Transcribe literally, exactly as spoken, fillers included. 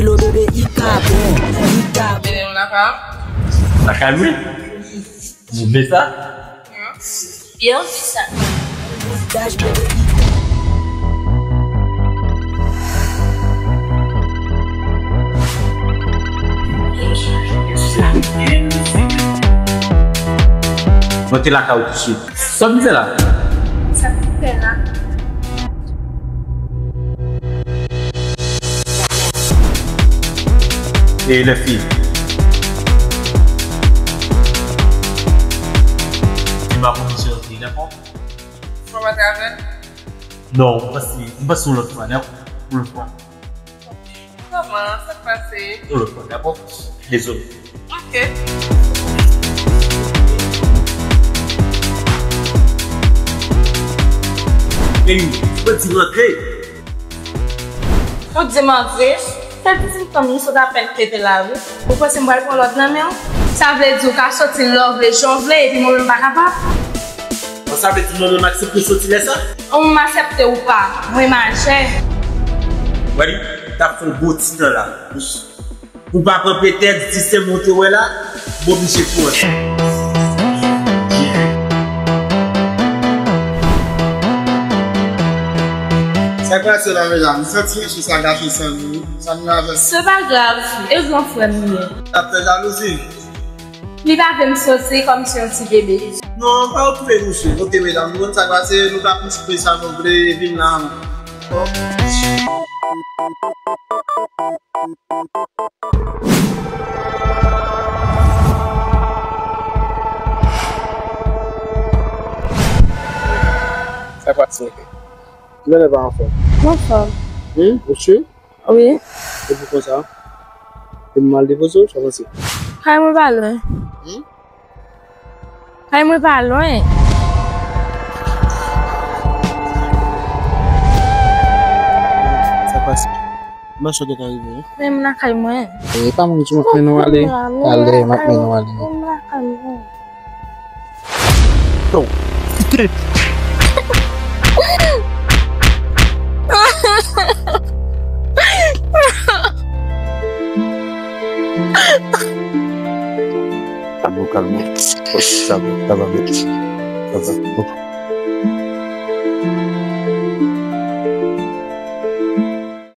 Lo bebe, Ika bon, Ika bon. Mennen nou lakay? Lakay mwen? Ou vle sa? Yo, sa. Dash bebe, Ika. Mwen te lakay ou tousuit. Sa w vin fè la? Sa k ap fè la? E lè fi. Di m a komisyon li, dakò? Fò w pa travay? Non, m panse, m panse yon lòt fwa, dakò? Yon lòt fwa. Kòman? Sa k pase? Yon lòt fwa, dakò? Dezole. Ok. Ey, mwen di rantre. Ou di m antre? Sèl ti fanm li sot apèn pete la wi. Ou panse m pral pran lòd nan men w? Sa vle di ou ka soti lè w vle, jan w vle, epi mwen menm m pa kapab? Bon, sa vle di mwen menm aksepte soti lè sa? Ou m aksepte ou pa, mwen majè. Wè li, t ap fè yon gwo ti tan la. Ou pa pran pretèks, di se mwen w te wè la, m oblije pran. Sa k pase la, medam? M santi mesye sa gache san nou. Sa nou avè? Se pa grav, e gran frè m li ye. L ap fè jalouzi. Li pa vle m soti kòmsi yon ti bebe. Non, pa okipe misye. Oke, medam, nou konn sa k pase, nou ka pran ti pe sa nou vle, vin la. Sa k pase? Kilè w pa anfòm? M anfòm. Wi, ou si? Wi. E pou konsa? E m al depoze w, sa panse? Kay mwen pa lwen. Hmm? Kay mwen pa lwen. Sa pase? Mwen sot ka rive, wi. Men m lakay mwen. E pa moun ki mwen nou ale. Ale, m ap mennen w ale. Men m lakay mwen. Yo, kite. Kalme, kalme. Sa va, sa va, sa va.